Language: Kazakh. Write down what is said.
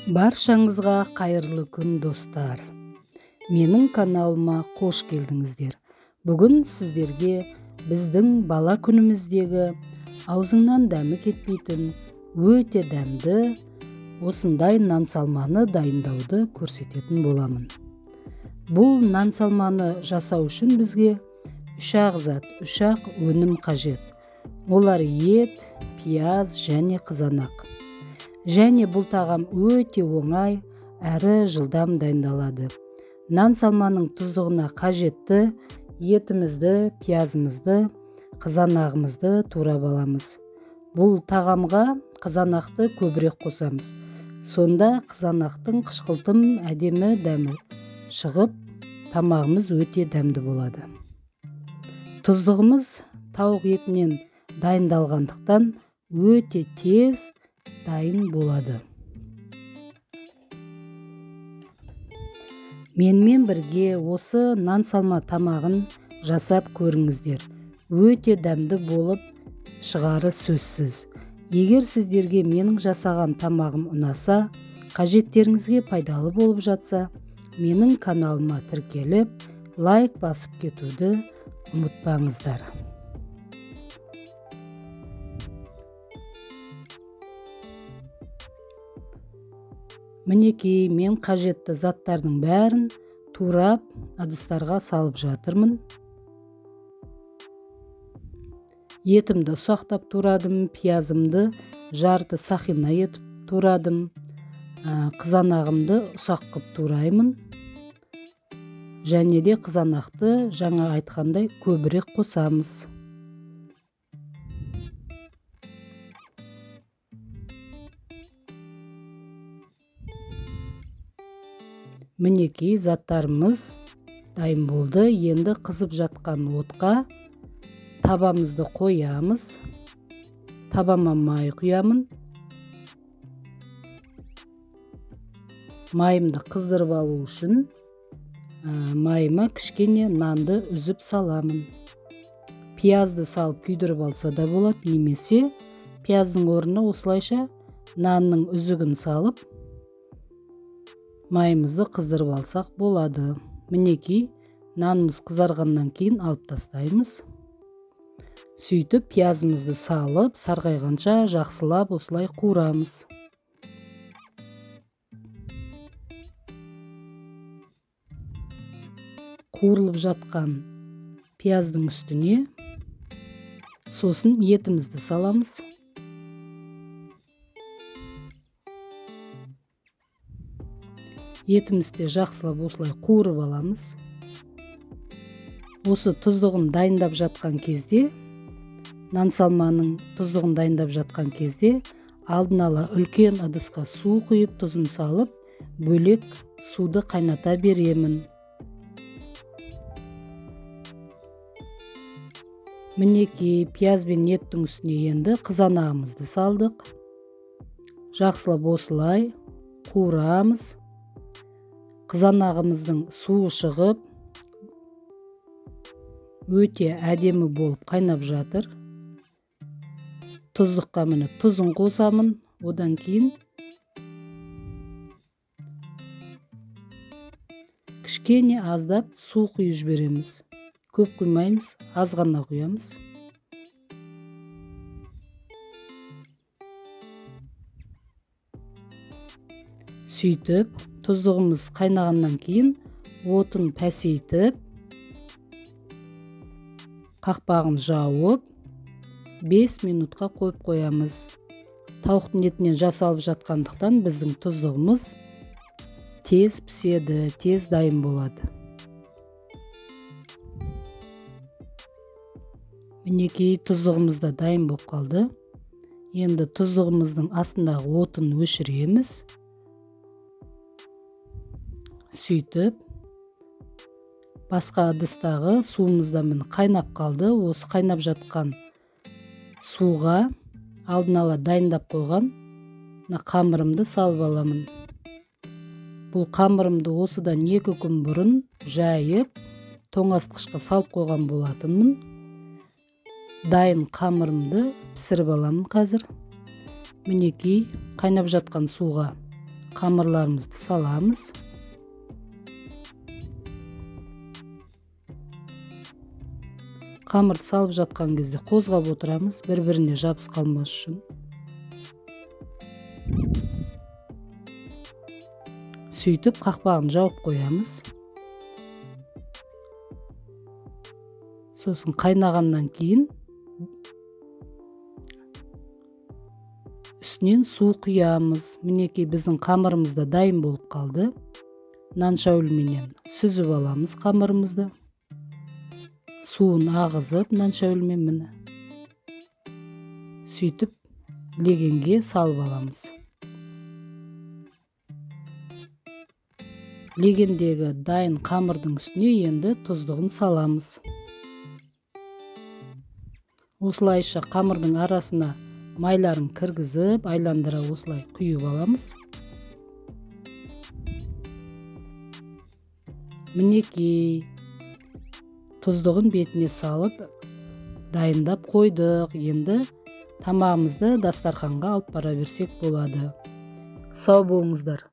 Баршаңызға қайырлы күн, достар. Менің каналыма қош келдіңіздер. Бүгін сіздерге біздің бала күніміздегі аузыңнан дәмі кетпейтін өте дәмді осындай нан салманы дайындауды көрсететін боламын. Бұл нан салманы жасау үшін бізге үш-ақ зат, үш-ақ өнім қажет. Олар ет, пияз және қызанақ. Және бұл тағам өте оңай, әрі жылдам дайындалады. Нан салманың тұздығына қажетті етімізді, пиязымызды, қызанағымызды турап аламыз. Бұл тағамға қызанақты көбірек қосамыз. Сонда қызанақтың қышқылтым әдемі дәмі шығып, тамағымыз өте дәмді болады. Тұздығымыз тауық етінен дайындалғандықтан өте тез дайын болады. Менімен бірге осы нан салма тамағын жасап көріңіздер. Өте дәмді болып шығары сөзсіз. Егер сіздерге менің жасаған тамағым ұнаса, қажеттеріңізге пайдалы болып жатса, менің каналыма тіркеліп, лайк басып кетуді ұмытпаңыздар. Мінекей, мен қажетті заттардың бәрін турап, ыдыстарға салып жатырмын. Етімді ұсақтап турадым, пиязымды жарты сақина етіп турадым, қызанағымды ұсақ қып тураймын. Және де қызанақты жаңа айтқандай көбірек қосамыз. Мінекей, заттарымыз дайын болды. Енді қызып жатқан отқа табамызды қоямыз. Табама май құямын. Майымды қыздырып алу үшін майыма кішкене нанды үзіп саламын. Пиязды салып күйдіріп алса да болады, немесе пияздың орнына осылайша нанның үзігін салып майымызды қыздырып алсақ болады. Мінекей, нанымыз қызарғаннан кейін алып тастаймыз. Сөйтіп пиязымызды салып, сарғайғанша жақсылап осылай қуырамыз. Қуырылып жатқан пияздың үстіне сосын етімізді саламыз. Етімізді жақсылап осылай қуырып аламыз. Осы тұздығын дайындап жатқан кезде, нан салманың тұздығын дайындап жатқан кезде, алдын ала үлкен ыдысқа су құйып, тұзын салып, бөлек суды қайната беремін. Мінекей, пияз бен еттің үстіне енді қызанағымызды салдық. Жақсылап осылай қуырамыз. Қызанағымыздың суы шығып, өте әдемі болып қайнап жатыр. Тұздыққа міне тұзын қосамын. Одан кейін кішкене аздап су құйып жібереміз. Көп құймаймыз, аз ғана құямыз. Сөйтіп, тұздығымыз қайнағаннан кейін отын пәсейтіп, қақпағын жауып, 5 минутқа қойып қоямыз. Тауықтың етінен жасалып жатқандықтан біздің тұздығымыз тез піседі, тез дайын болады. Мінекей, тұздығымыз да дайын болып қалды. Енді тұздығымыздың астындағы отын өшіреміз. Сөйтіп, басқа ыдыстағы суымыз да міне қайнап қалды. Осы қайнап жатқан суға алдын ала дайындап қойған мына қамырымды салып аламын. Бұл қамырымды осыдан 2 күн бұрын жайып, тоңазытқышқа салып қойған болатынмын. Дайын қамырымды пісіріп аламын қазір. Мінекей, қайнап жатқан суға Қамырларымызды саламыз. Қамырды салып жатқан кезде қозғап отырамыз, бір-біріне жабыс қалмас үшін. Сөйтіп қақпағын жауып қоямыз. Сосын қайнағаннан кейін үстінен су құямыз. Мінекей біздің қамырымыз да дайын болып қалды. Нан шәуілменен сүзіп аламыз қамырымызды. Суын ағызып нан шәуілмен міне. Сөйтіп легенге салып аламыз. Легендегі дайын қамырдың үстіне енді тұздығын саламыз. Осылайша қамырдың арасына майларын кіргізіп, айландыра осылай құйып аламыз. Мінекей тұздығын бетіне салып дайындап қойдық. Енді тамағымызды дастарханға алып бара берсек болады. Сау болыңыздар.